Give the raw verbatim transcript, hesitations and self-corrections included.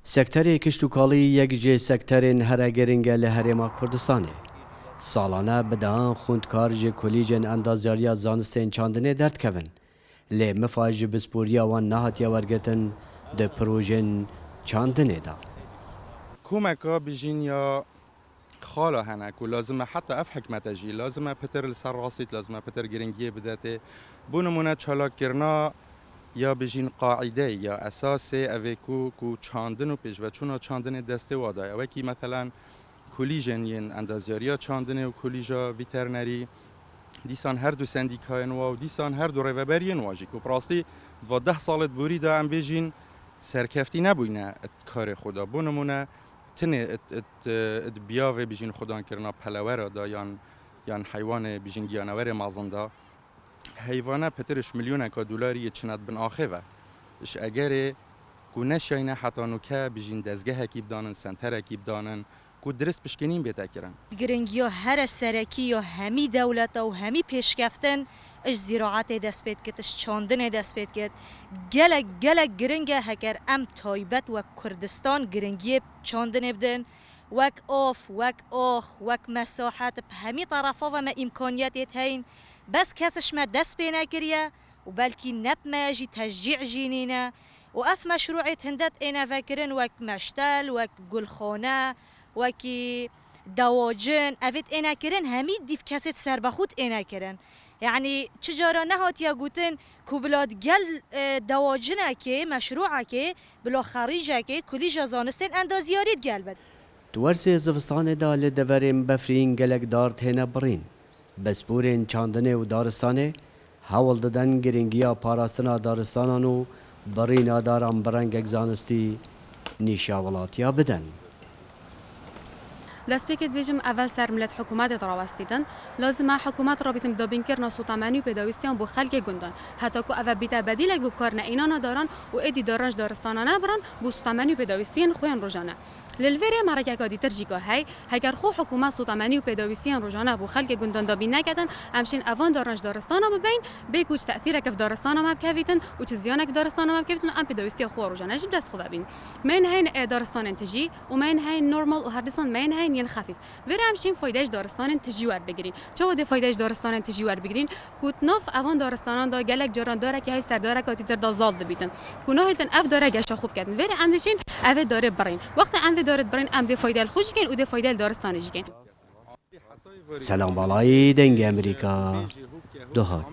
Sekterê kişt û kalî yek ji sekterên here giring e li Herêma Kurdistanê. Salane bi dehan xwendkar ji Kolîjên Endazyariya Zanistên Çandinê derdikevin. Lê mifa ji pisporiya wan nehatiye wergirtin di projên çandinê de. Komeka bijîn ya xala hene ku lazim e heta ev hikmete jî lazim e pitir li ser rastî, lazim e pitir giringiyê bidetê. Bo nimûne, çalakkirina ya bijîn qaîdeyê ya esasê ev ê ku, ku çandin û pêşveçûna çandinê destê wa daye. Wekî meselen kolîjên yên endazyariya çandinê û kolîja vîternerî, dîsan her du sendîkayên wa û dîsan her du rêveberiyên wa jî ku bi rastî va deh salê di borî de em bêjîn serkeftî nebûyne di karê xwe de. Bo nimûne, tinê it, it, it biyavê bijîn xwedankirina pelewera de yan, yan heywanê bijîn giyanewerê mezin de heyvane pitir ji milyoneka dolarî yê çine di bin axê ve. Ji egerê ku neşayne heta nûke bijîn dezgehekî bidanin, senterekî bidanin ku dirist pişkînîn bête kirin. Giringiya here serekî ya hemî dewleta û hemî pêşkeftin ji zîraetê dest pê dikit, ji çandinê dest pê dikit. Gelek, gelek giring e heger em taybet wek Kurdistan giringiyê çandinê bidin. Wek av, wek ax, wek mesahet, bi hemî terefa ve me îmkaniyetê heyîn. Bes kes ji me dest pê nekiriye û belkî ne bi me ye jî, teşcî jî nîne. Û ev meşrûê hinde têne vekirin wek meştel, wek gulxane, wekî dewacin, evê têne kirin, hemî dîv kesê di serbexwe têne kirin. Yanî çi cara nehatiye gotin ku bila gel, e, dewacînekê, meşrûekê, bila xerîcekê, kolîja zanistên endazyarî digel be. Di wersê zivistanê de li deverên befrîn gelek dar têne birîn. Pisporên çandinê û daristanê hewl didin giringiya parastina daristanan û birîna daran bi rengek zanistî nîşa welatiya bidin. Destpêkê dibêjim, evel ser milet hikûmetê dirawestîtin. Lazim e hikûmet rabîtin bi dabînkirina sotemenî û pêdawîstiyan bo xelkê gundan. Heta ku eve bîte bedîlek bo karine înana daran û êdî daran ji daristanane biran bo sotemenî û pêdawîstiyên xwe yên rojane. Lê li vê rê merekeka dîtir jî ka hey, heger xwe hikûmet sotemenî û pêdawîstiyên rojane bo xelkê gundan dabîn neketin, em şên evan daran ji daristana bibeyin, bê ku çi tesîrek bi daristana me bikevîtin û çi ziyanek bi daristana me bikevîtin û em pêdawîstiya xwe rojane jî bi dest xwe vebîn. Me yên heyên, e, daristanên tijî û me yên heyên normal û her disan me yên heyên yên xefîf. Vê re em şên faydeyê ji daristanên tijî werbigirîn. Çawa dê faydeyê ji daristanên tijî werbigirîn? Ku di nav evan daristanan de gelek caran darekî hey ser dareka dîtir de zal dibîtin. Ku nahêltin ev dare geşa xwe biketin. Vê re em dê şên evê darê birîn. Wexta em vê darê dibirîn, em dê faydeyê li xwe jî keyn û dê faydeyê li daristanê jî keyn. Selam Balayî, Dengê Amerîka, Duhok.